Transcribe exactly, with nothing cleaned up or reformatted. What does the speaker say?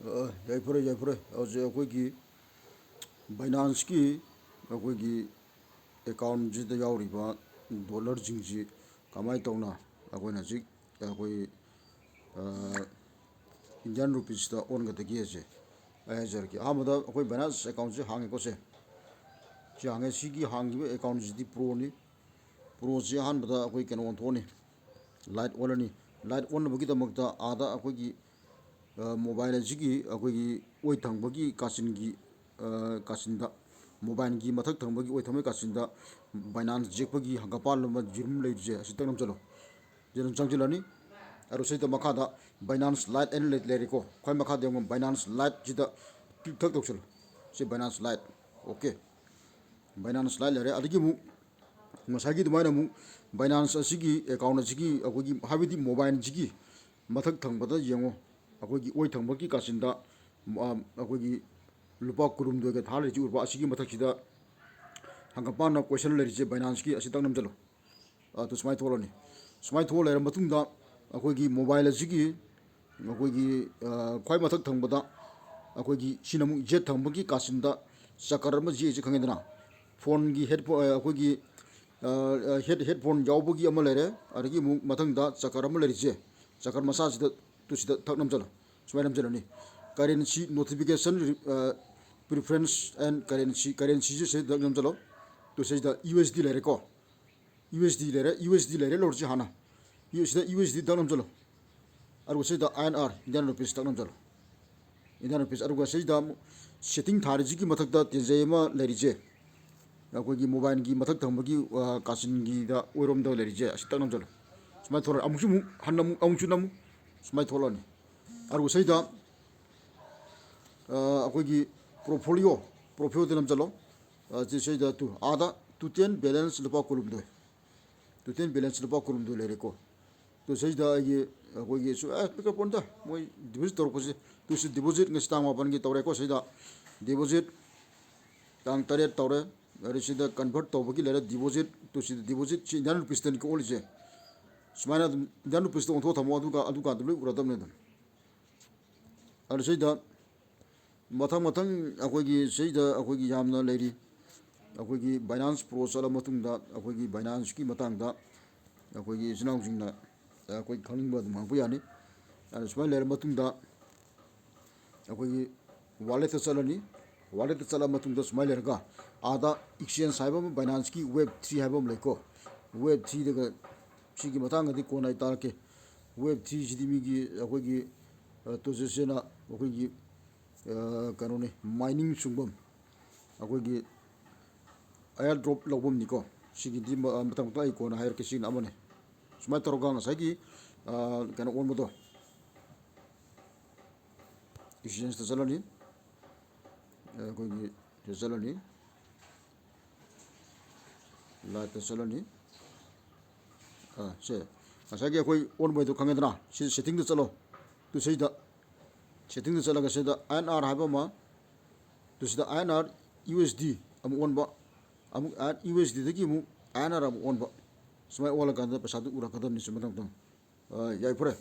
ꯑ, ꯌꯥꯏꯐꯔꯦ, ꯌꯥꯏꯐꯔꯦ꯫ ꯍꯧꯖꯤꯛ ꯑꯩꯈꯣꯏꯒꯤ Binance-ꯀꯤ ꯑꯩꯈꯣꯏꯒꯤ account-ꯁꯤꯗ ꯌꯥꯎꯔꯤꯕ dollar-ꯁꯤꯡꯁꯤ ꯀꯃꯥꯏꯅ ꯇꯧꯅ ꯑꯩꯈꯣꯏꯅ ꯍꯧꯖꯤꯛ ꯑꯩꯈꯣꯏ, ꯑ, Indian rupees-ꯇ ꯑꯣꯟꯒꯗꯒꯦꯁꯦ ꯑꯩ ꯍꯥꯏꯖꯔꯛꯀꯦ꯫ ꯑꯍꯥꯟꯕꯗ ꯑꯩꯈꯣꯏ Binance account-ꯁꯦ ꯍꯥꯡꯉꯦꯀꯣ꯫ ꯁꯦ, ꯁꯤ ꯍꯥꯡꯉꯦ꯫ ꯁꯤꯒꯤ ꯍꯥꯡꯈꯤꯕ account-ꯁꯤꯗꯤ Pro-ꯅꯤ꯫ Pro-ꯁꯤ ꯑꯍꯥꯟꯕꯗ ꯑꯩꯈꯣꯏ ꯀꯩꯅꯣ ꯑꯣꯟꯊꯣꯛꯑꯅꯤ, light ꯑꯣꯜꯂꯅꯤ꯫ Light ꯑꯣꯟꯅꯕꯒꯤꯗꯃꯛꯇ ꯑꯥꯗ ꯑꯩꯈꯣꯏꯒꯤ, ꯑ, mobile ꯑꯁꯤꯒꯤ ꯑꯩꯈꯣꯏꯒꯤ ꯑꯣꯏ ꯊꯪꯕꯒꯤ ꯀꯥꯆꯤꯟꯒꯤ, ꯑ, ꯀꯥꯆꯤꯟꯗ, mobile-ꯒꯤ ꯃꯊꯛ ꯊꯪꯕꯒꯤ ꯑꯣꯏ ꯊꯪꯕꯒꯤ ꯀꯥꯆꯤꯟꯗ Binance ꯌꯦꯛꯄꯒꯤ ꯍꯪꯒꯄꯥꯜ ꯑꯃ ꯌꯦꯔꯨꯝ ꯂꯩꯔꯤꯁꯦ, ꯑꯁꯤ ꯇꯛ ꯅꯝꯁꯤꯜꯂꯣ꯫ ꯁꯤꯗ ꯑꯗꯨꯝ ꯆꯪꯁꯤꯜꯂꯅꯤ꯫ ꯑꯗꯨ ꯁꯤꯗ ꯃꯈꯥꯗ Binance Lite ꯍꯥꯏꯅ ꯂꯩ-, ꯂꯩꯔꯦꯀꯣ꯫ ꯈ꯭ꯋꯥꯏ ꯃꯈꯥꯗ ꯌꯦꯡꯉꯣ, Binance Lite-ꯁꯤꯗ click ꯊꯛ ꯇꯧꯁꯤꯜꯂꯣ꯫ ꯁꯤ Binance Lite꯫ OK꯫ Binance Lite ꯂꯩꯔꯦ꯫ ꯑꯗꯒꯤ ꯑꯃꯨꯛ ꯉꯁꯥꯏꯒꯤ ꯑꯗꯨꯃꯥꯏꯅ ꯑꯃꯨꯛ Binance ꯑꯁꯤꯒꯤ account ꯑꯁꯤꯒꯤ ꯑꯩꯈꯣꯏꯒꯤ, ꯍꯥꯏꯕꯗꯤ mobile-ꯁꯤꯒꯤ ꯃꯊꯛ ꯊꯪꯕꯗ ꯌꯦꯡꯉꯣ, ꯑꯩꯈꯣꯏꯒꯤ ꯑꯣꯏ ꯊꯪꯕꯒꯤ ꯀꯥꯆꯤꯟꯗ, ꯑ, ꯑꯩꯈꯣꯏꯒꯤ ꯂꯨꯄꯥ ꯀꯨꯟꯍꯨꯝꯗꯣꯏꯒ ꯊꯥ ꯂꯩꯔꯤꯁꯤ ꯎꯔꯕ? ꯑꯁꯤꯒꯤ ꯃꯊꯛꯁꯤꯗ ꯍꯪꯒꯄꯥꯟꯅ question ꯂꯩꯔꯤꯁꯦ Binance-ꯀꯤ, ꯑꯁꯤ ꯇꯛ ꯅꯝꯁꯤꯜꯂꯣ꯫ ꯑꯗꯨ ꯁꯨꯃꯥꯏꯅ ꯊꯣꯛꯂꯛꯑꯅꯤ꯫ ꯁꯨꯃꯥꯏꯅ ꯊꯣꯛꯑ ꯂꯩꯔ ꯃꯇꯨꯡꯗ ꯑꯩꯈꯣꯏꯒꯤ mobile ꯑꯁꯤꯒꯤ ꯑꯩꯈꯣꯏꯒꯤ, ꯑ, ꯈ꯭ꯋꯥꯏ ꯃꯊꯛ ꯊꯪꯕꯗ ꯑꯩꯈꯣꯏꯒꯤ ꯁꯤꯅ ꯑꯃꯨꯛ ꯌꯦꯠ ꯊꯪꯕꯒꯤ ꯀꯥꯆꯤꯟꯗ ꯆꯀꯔ ꯑꯃ ꯌꯦꯛꯏꯁꯦ ꯈꯪꯉꯤꯗꯅ? Phone-ꯒꯤ headphone, ꯑ, ꯑꯩꯈꯣꯏꯒꯤ, ꯑ, ꯑ, head-, headphone ꯌꯥꯎꯕꯒꯤ ꯑꯃ ꯂꯩꯔꯦ꯫ ꯑꯗꯒꯤ ꯑꯃꯨꯛ ꯃꯊꯪꯗ ꯆꯀꯔ ꯑꯃ ꯂꯩꯔꯤꯁꯦ, ꯆꯀꯔ ꯃꯆꯥꯁꯤꯗ, ꯇꯨ ꯁꯤꯗ ꯊꯛ ꯅꯝꯁꯤꯜꯂꯣ꯫ ꯁꯨꯃꯥꯏꯅ ꯅꯝꯁꯤꯜꯂꯅꯤ꯫ Currency notification, ꯑ, preference and currency, currency-ꯁꯦ ꯁꯤꯗ ꯊꯛ ꯅꯝꯁꯤꯜꯂꯣ꯫ ꯇꯨ ꯁꯤꯗ U S D ꯂꯩꯔꯦꯀꯣ꯫ U S D ꯂꯩꯔꯦ, U S D ꯂꯩꯔꯦ ꯂꯧꯔꯁꯤ ꯍꯥꯟꯅ꯫ ꯌꯨ-, ꯁꯤꯗ U S D ꯗꯛ ꯅꯝꯁꯤꯜꯂꯣ꯫ ꯑꯗꯨꯒ ꯁꯤꯗ I N R, Indian rupees ꯗꯛ ꯅꯝꯁꯤꯜꯂꯣ꯫ Indian rupees꯫ ꯑꯗꯨꯒ ꯁꯤꯗ ꯑꯃꯨꯛ setting ꯊꯥꯔꯤꯁꯤꯒꯤ ꯃꯊꯛꯇ ꯇꯦꯟꯖꯩ ꯑꯃ ꯂꯩꯔꯤꯁꯦ, ꯑꯩꯈꯣꯏꯒꯤ mobile-ꯒꯤ ꯃꯊꯛ ꯊꯪꯕꯒꯤ, ꯑ, ꯀꯥꯆꯤꯟꯒꯤꯗ ꯑꯣꯏꯔꯣꯝꯗ ꯂꯩꯔꯤꯁꯦ, ꯑꯁꯤ ꯇꯛ ꯅꯝꯁꯤꯜꯂꯣ꯫ ꯁꯨꯃꯥꯏꯅ ꯊꯣꯛꯂꯛꯑꯦ꯫ ꯑꯃꯨꯛꯁꯨ ꯑꯃꯨꯛ ꯍꯟꯅ ꯑꯃꯨꯛ, ꯑꯃꯨꯛꯁꯨ ꯅꯝꯃꯨ꯫ ꯁꯨꯃꯥꯏꯅ ꯊꯣꯛꯂꯛꯑꯅꯤ꯫ ꯑꯗꯨꯒ ꯁꯤꯗ, ꯑ, ꯑꯩꯈꯣꯏꯒꯤ portfolio, portfolio-ꯗ ꯅꯝꯁꯤꯜꯂꯣ꯫ ꯑ, ꯁꯤ-, ꯁꯤꯗ ꯇꯨ, ꯑꯥꯗ total balance ꯂꯨꯄꯥ ꯀꯨꯟꯍꯨꯝꯗꯣꯏ꯫ Total balance ꯂꯨꯄꯥ ꯀꯨꯟꯍꯨꯝꯗꯣꯏ ꯂꯩꯔꯦꯀꯣ꯫ ꯇꯨ ꯁꯤꯗ ꯑꯩꯒꯤ, ꯑꯩꯈꯣꯏꯒꯤ ꯁꯨ-, ꯑꯦ, ꯄꯤꯛꯄ ꯄꯣꯟꯗ ꯃꯣꯏ deposit ꯇꯧꯔꯛꯄꯁꯦ꯫ ꯇꯨ ꯁꯤ deposit ꯉꯁꯤ ꯇꯥꯡ ꯃꯥꯄꯟꯒꯤ ꯇꯧꯔꯦꯀꯣ꯫ ꯁꯤꯗ deposit ꯇꯥꯡ ꯇꯔꯦꯠ ꯇꯧꯔꯦ꯫ ꯑꯗꯩ ꯁꯤꯗ convert ꯇꯧꯕꯒꯤ ꯂꯩꯔꯦ deposit꯫ ꯇꯨ ꯁꯤꯗ deposit ꯁꯤ Indian rupees-ꯇꯅꯤꯀꯣ ꯑꯣꯜꯂꯤꯁꯦ꯫ ꯁꯨꯃꯥꯏꯅ ꯑꯗꯨꯝ Indian rupees-ꯇ ꯑꯣꯟꯊꯣꯛꯑ ꯊꯝꯃꯣ꯫ ꯑꯗꯨꯒ, ꯑꯗꯨꯀꯥꯟꯗ ꯂꯣꯏ ꯎꯔꯗꯕꯅꯦ ꯑꯗꯨꯝ꯫ ꯑꯗꯨ ꯁꯤꯗ ꯃꯊꯪ ꯃꯊꯪ ꯑꯩꯈꯣꯏꯒꯤ ꯁꯤꯗ ꯑꯩꯈꯣꯏꯒꯤ ꯌꯥꯝꯅ ꯂꯩꯔꯤ꯫ ꯑꯩꯈꯣꯏꯒꯤ Binance Pro ꯆꯠꯂ ꯃꯇꯨꯡꯗ ꯑꯩꯈꯣꯏꯒꯤ Binanceꯀꯤ ꯃꯇꯥꯡꯗ ꯑꯩꯈꯣꯏꯒꯤ ꯏꯆꯤꯟ ꯏꯅꯥꯎꯁꯤꯡꯅ ꯑꯩꯈꯣꯏ ꯈꯪꯅꯤꯡꯕ ꯑꯗꯨꯝ ꯍꯪꯉꯛꯄ ꯌꯥꯅꯤ꯫ ꯑꯗꯨ ꯁꯨꯃꯥꯏꯅ ꯂꯩꯔ ꯃꯇꯨꯡꯗ ꯑꯩꯈꯣꯏꯒꯤ walletꯇ ꯆꯠꯂꯅꯤ꯫ Walletꯇ ꯆꯠꯂ ꯃꯇꯨꯡꯗ ꯁꯨꯃꯥꯏꯅ ꯂꯩꯔꯒ ꯑꯥꯗ exchange ꯍꯥꯏꯕ ꯑꯃ, Binanceꯀꯤ Web three ꯍꯥꯏꯕ ꯑꯃ ꯂꯩꯀꯣ꯫ Web threeꯗꯒ ꯁꯤꯒꯤ ꯃꯇꯥꯡꯗꯗꯤ ꯀꯣꯟꯅ ꯑꯩ ꯇꯥꯔꯛꯀꯦ꯫ Web threeꯁꯤꯗꯤ ꯃꯤꯒꯤ ꯑꯩꯈꯣꯏꯒꯤ, ꯑ, ꯇꯣꯖꯦꯁꯦꯅ ꯑꯩꯈꯣꯏꯒꯤ, ꯑ, ꯀꯩꯅꯣꯅꯤ, mining ꯁꯨꯡꯐꯝ, ꯑꯩꯈꯣꯏꯒꯤ airdrop ꯂꯧꯐꯝꯅꯤꯀꯣ꯫ ꯁꯤꯒꯤꯗꯤ ꯃ-, ꯃꯊꯪ ꯃꯊꯪ ꯑꯩ ꯀꯣꯟꯅ ꯍꯥꯏꯔꯛꯀꯦ꯫ ꯁꯤꯅ ꯑꯃꯅꯤ꯫ ꯁꯨꯃꯥꯏꯅ ꯇꯧꯔꯒ ꯉꯁꯥꯏꯒꯤ, ꯑ, ꯀꯩꯅꯣ ꯑꯣꯟꯕꯗꯣ, exchangeꯇ ꯆꯠꯂꯅꯤ꯫ ꯑꯩꯈꯣꯏꯒꯤ ꯁꯤꯗ ꯆꯠꯂꯅꯤ, liveꯇ ꯆꯠꯂꯅꯤ꯫ ꯑ, ꯁꯦ, ꯉꯁꯥꯏꯒꯤ ꯑꯩꯈꯣꯏ ꯑꯣꯟꯕꯩꯗꯣ ꯈꯪꯉꯦꯗꯅ? ꯁꯤ settingꯗ ꯆꯠꯂꯣ꯫ ꯇꯨ ꯁꯤꯗ settingꯗ ꯆꯠꯂꯒ ꯁꯤꯗ INR ꯍꯥꯏꯕ ꯑꯃ, ꯇꯨ ꯁꯤꯗ INR USD ꯑꯃꯨꯛ ꯑꯣꯟꯕ, ꯑꯃꯨꯛ USDꯗꯒꯤ ꯑꯃꯨꯛ INR ꯑꯃꯨꯛ ꯑꯣꯟꯕ꯫ ꯁꯨꯃꯥꯏꯅ ꯑꯣꯜꯂꯀꯥꯟꯗ ꯄꯩꯁꯥꯗꯨ ꯎꯔꯛꯀꯗꯕꯅꯤ꯫ ꯁꯤ ꯃꯊꯪ ꯃꯊꯪ, ꯑ, ꯌꯥꯏꯐꯔꯦ꯫